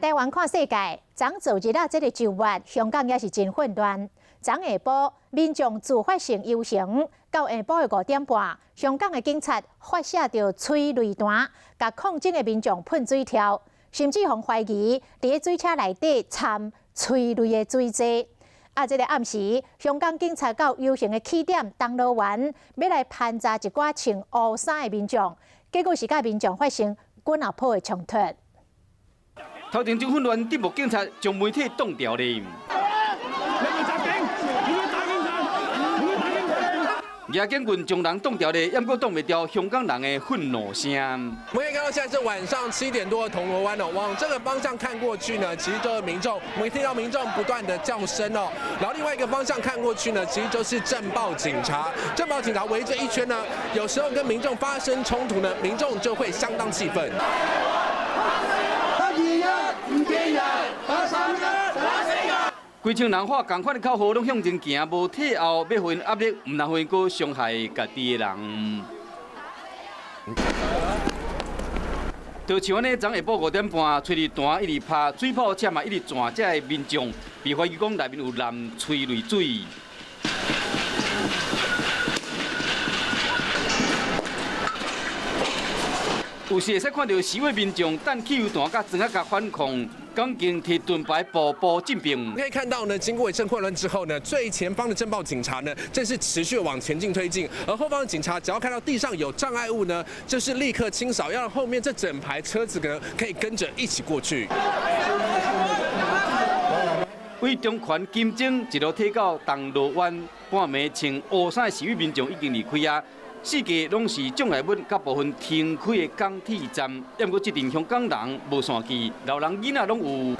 台灣看世界，昨昨日啊，這个週末，香港也是真混亂。昨下晡，民眾自發性遊行，到下晡的5點半，香港的警察發射著催淚彈，共抗爭的民眾噴水柱，甚至予懷疑佇咧水車內底摻催淚的水劑。啊，這个暗時，香港警察到遊行的起點銅鑼灣，欲來盤查一寡穿烏衫的民眾，結果是佮民眾發生滾仔鋪的衝突。頭前真混亂，鎮暴警察將媒體擋牢咧。舉警棍將人擋牢咧，猶閣擋袂牢香港人的憤怒聲。我們可以看到，現在是晚上7點多的銅鑼灣哦，往這個方向看過去呢，其實就是民眾，我們聽到民眾不斷的叫聲哦。然後另外一個方向看過去呢，其實就是鎮暴警察。鎮暴警察圍著一圈呢，有時候跟民眾發生衝突呢，民眾就會相當氣憤。規千人喊仝款的口號，攏向前行，無退後，欲予𪜶壓力，毋通予𪜶閣傷害家己的人。就像按呢，昨下晡5點半，催淚彈一直拍，水炮車嘛一直撞這个民眾，被懷疑講內面有淋催淚水。有時會使看著示威民眾擲汽油彈佮磚仔共反抗，港警提盾牌步步進兵。可以看到呢，經過一陣混亂之後呢，最前方的鎮暴警察呢，正是持續往前進推進，而後方的警察只要看到地上有障礙物呢，就是立刻清掃，要讓後面這整排車子呢可以跟着一起過去。為中環金鐘一路退到銅鑼灣，半暝穿烏衫的示威民眾已經離開啊。四界攏是障礙物，佮部分停開的港鐵站，毋過這陣香港人無散去，老人囡仔攏有。